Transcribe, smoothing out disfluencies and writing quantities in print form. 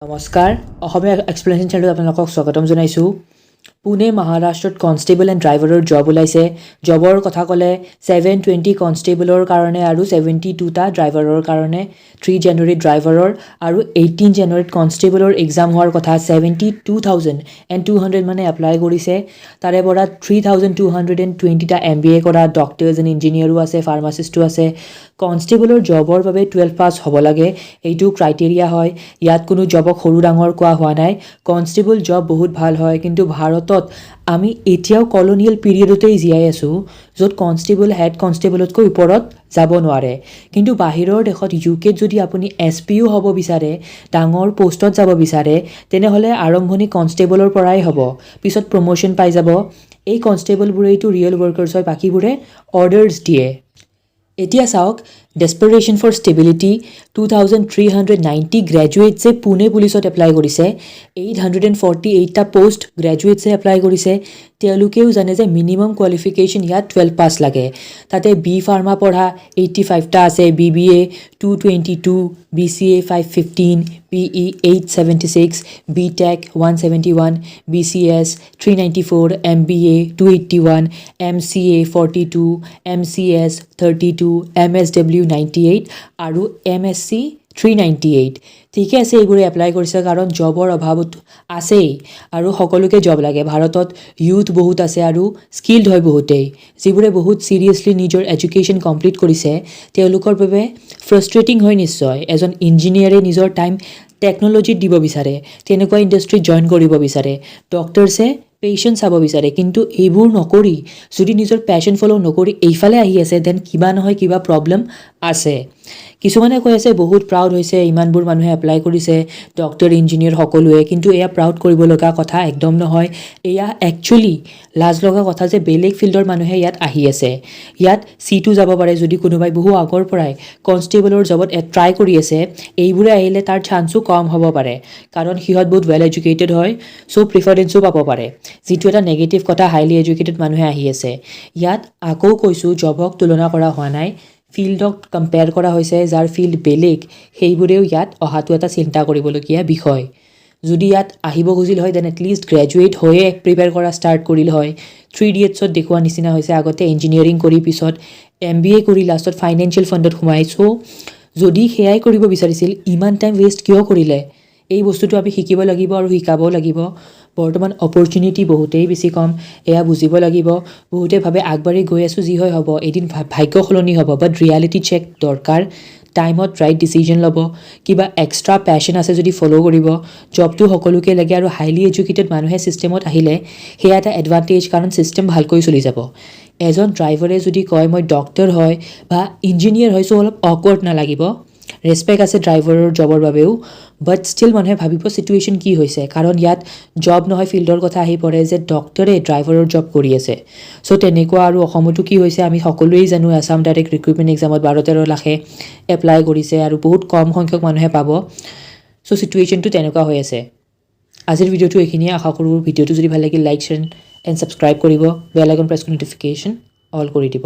নমস্কাৰ, অসমীয়া এক্সপ্লেনেশ্যন চেনেলত আপোনালোকক স্বাগতম জনাইছোঁ। পুনে, মহাৰাষ্ট্ৰত কনষ্টেবল এণ্ড ড্ৰাইভাৰৰ জব ওলাইছে। জবৰ কথা ক'লে 720 কনষ্টেবলৰ কাৰণে আৰু 72টা ড্ৰাইভাৰৰ কাৰণে। 3 জানুৱাৰীত ড্ৰাইভাৰৰ আৰু 18 জানুৱাৰীত কনষ্টেবলৰ এক্সাম হোৱাৰ কথা। 72,200 মানে এপ্লাই কৰিছে। তাৰে পৰা 3220টা এমবিএ কৰা ডক্টৰ্ছ এণ্ড ইঞ্জিনিয়াৰো আছে, ফাৰ্মাচিষ্টো আছে। কনষ্টেবলৰ জবৰ বাবে 12 পাছ হ'ব লাগে, এইটো ক্ৰাইটেৰিয়া হয়। ইয়াত কোনো জবক সৰু ডাঙৰ কোৱা হোৱা নাই। কনষ্টেবল জব বহুত ভাল হয়, কিন্তু ভাৰতত আমি এতিয়াও কলনিয়েল পিৰিয়ডতেই জীয়াই আছোঁ, য'ত কনষ্টেবল হেড কনষ্টেবলতকৈ ওপৰত যাব নোৱাৰে। কিন্তু বাহিৰৰ দেশত, ইউকেত যদি আপুনি এছপিও হ'ব বিচাৰে, ডাঙৰ পষ্টত যাব বিচাৰে, তেনেহ'লে আৰম্ভণি কনষ্টেবলৰ পৰাই হ'ব, পিছত প্ৰম'শ্যন পাই যাব। এই কনষ্টেবলবোৰেইতো ৰিয়েল ৱৰ্কাৰ্ছ হয়, বাকীবোৰে অৰ্ডাৰ্ছ দিয়ে। এতিয়া চাওক, desperation for stability, 2390 গ্ৰেজুৱেটছে পুনে পুলিচত এপ্লাই কৰিছে। 848টা পষ্ট গ্ৰেজুৱেটছে এপ্লাই কৰিছে। তেওঁলোকেও জানে যে মিনিমাম কোৱালিফিকেশ্যন ইয়াত 12 পাছ লাগে। তাতে বি ফাৰ্মা পঢ়া 85টা আছে, BBA 222, BCA 515, BE 876, B Tech 171, BCS 394, MBA 281, MCA 42, MCS 32, MSW 98 আৰু MSc 398। ঠিকে আছে, এইবোৰে এপ্লাই কৰিছে, কাৰণ জবৰ অভাৱত আছেই আৰু সকলোকে জব লাগে। ভাৰতত ইউথ বহুত আছে আৰু স্কিল্ড হয় বহুতেই। যিবোৰে বহুত চিৰিয়াছলি নিজৰ এডুকেশ্যন কমপ্লিট কৰিছে, তেওঁলোকৰ বাবে ফ্ৰাষ্ট্ৰেটিং হয় নিশ্চয়। এজন ইঞ্জিনিয়াৰে নিজৰ টাইম টেকন'লজিত দিব বিচাৰে, তেনেকুৱা ইণ্ডাষ্ট্ৰীত জইন কৰিব বিচাৰে, ডক্টৰছে পেচেণ্ট চাব বিচাৰে। কিন্তু এইবোৰ নকৰি যদি, নিজৰ পেশ্যন ফ'ল' নকৰি এইফালে আহি আছে, then কিবা নহয় কিবা প্ৰব্লেম আছে। কিছুমানে কৈ আছে বহুত প্ৰাউড হৈছে, ইমানবোৰ মানুহে এপ্লাই কৰিছে, ডক্টৰ, ইঞ্জিনিয়াৰ সকলোৱে। কিন্তু এয়া প্ৰাউড কৰিব লগা কথা একদম নহয়। এয়া একচুৱেলি লাজ লগা কথা যে বেলেগ ফিল্ডৰ মানুহে ইয়াত আহি আছে। ইয়াত চিটো যাব পাৰে। যদি কোনোবাই বহু আগৰ পৰাই কনষ্টেবলৰ জবত ট্ৰাই কৰি আছে, এইবোৰে আহিলে তাৰ চান্সো কম হ'ব পাৰে, কাৰণ সিহঁত বহুত ৱেল এডুকেটেড হয়, চ' প্ৰিফাৰেঞ্চো পাব পাৰে, যিটো এটা নেগেটিভ কথা। হাইলি এডুকেটেড মানুহে আহি আছে ইয়াত। আকৌ কৈছোঁ, জবক তুলনা কৰা হোৱা নাই, ফিল্ডক কম্পেয়াৰ কৰা হৈছে। যাৰ ফিল্ড বেলেগ, সেইবোৰেও ইয়াত অহাটো এটা চিন্তা কৰিবলগীয়া বিষয়। যদি ইয়াত আহিব খুজিল হয়, then at least graduate হৈয়ে প্ৰিপেয়াৰ কৰা ষ্টাৰ্ট কৰিল হয়। থ্ৰী ইডিয়টছত দেখুওৱা নিচিনা হৈছে, আগতে ইঞ্জিনিয়াৰিং কৰি, পিছত এমবিএ কৰি, লাষ্টত ফাইনেন্সিয়েল ফাণ্ডত সোমাই। চ' যদি সেয়াই কৰিব বিচাৰিছিল, ইমান টাইম ৱেষ্ট কিয় কৰিলে? এই বস্তুটো আমি শিকিব লাগিব আৰু শিকাবও লাগিব। বৰ্তমান অপৰচুনিটি বহুতেই বেছি কম, এয়া বুজিব লাগিব। বহুতে ভাবে আগবাঢ়ি গৈ আছোঁ, যি হয় হ'ব, এদিন ভাগ্য সলনি হ'ব। বাট ৰিয়েলিটি চেক দৰকাৰ। টাইমত ৰাইট ডিচিজন ল'ব। কিবা এক্সট্ৰা পেশ্যন আছে যদি ফ'ল' কৰিব। জবটো সকলোকে লাগে আৰু হাইলি এডুকেটেড মানুহে ছিষ্টেমত আহিলে সেয়া এটা এডভান্টেজ, কাৰণ ছিষ্টেম ভালকৈ চলি যাব। এজন ড্ৰাইভাৰে যদি কয় মই ডক্টৰ হয় বা ইঞ্জিনিয়াৰ হয়, চ' অলপ অকৱাৰ্ড নালাগিব। ৰেচপেক্ট আছে ড্ৰাইভাৰৰ জবৰ বাবেও, বাট ষ্টিল মানুহে ভাবিব চিটুৱেশ্যন কি হৈছে, কাৰণ ইয়াত জব নহয়, ফিল্ডৰ কথা আহি পৰে যে ডক্টৰে ড্ৰাইভাৰৰ জব কৰি আছে। চ' তেনেকুৱা। আৰু অসমতো কি হৈছে আমি সকলোৱেই জানো। আছাম ডাইৰেক্ট ৰিক্ৰুইটমেণ্ট এক্সামত 12-13 লাখে এপ্লাই কৰিছে আৰু বহুত কম সংখ্যক মানুহে পাব। চ' চিটুৱেশ্যনটো তেনেকুৱা হৈ আছে। আজিৰ ভিডিঅ'টো এইখিনিয়ে। আশা কৰোঁ ভিডিঅ'টো যদি ভাল লাগিল, লাইক, শ্বেয়াৰ এণ্ড ছাবস্ক্ৰাইব কৰিব, বেল আইকন প্ৰেছ কৰি ন'টিফিকেশ্যন অল কৰি দিব।